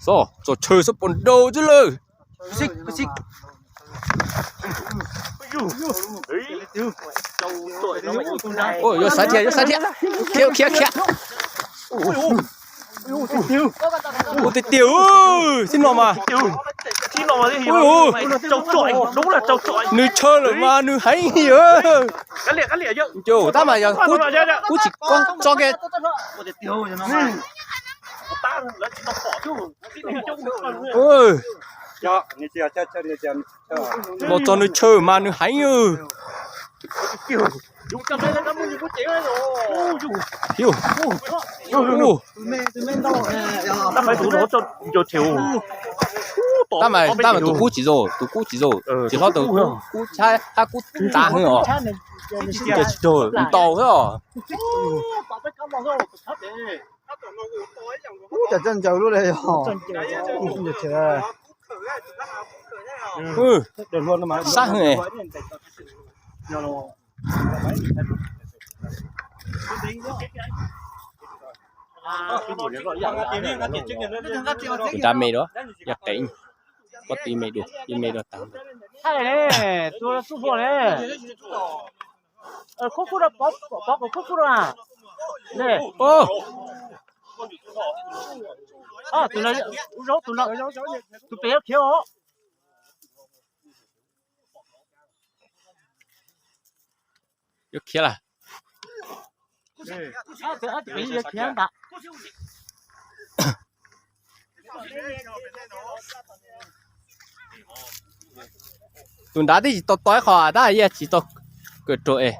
Txog txog chaw xwb pom nrau xwb lawm. Yuav xav thiab, yuav xav thiab. Khiav khiav khiav. Ua tiag tiag, tib no mas. Nws chaw lawm mas nws heev. Tab mas yog kuv tsis tso kiag. Los txog nws chaw mas nws heev. Tab mas tab mas tus kub tsis zoo, tus kub tsis zoo, tsis hlob tus kub, kub tshab hab kub tav heev os. Tsis raug ntau xwb os. Ub, cas txawj ncaws lub li yog. Sab heev. Tus nrad me dua, yog qev, pob tw me dua, me dua tag. Tus pem yuav khiav os. Yuav khiav lawm. Tus nrad twb tsis tau tau ib qho tab yog tsis tau kawm rau es.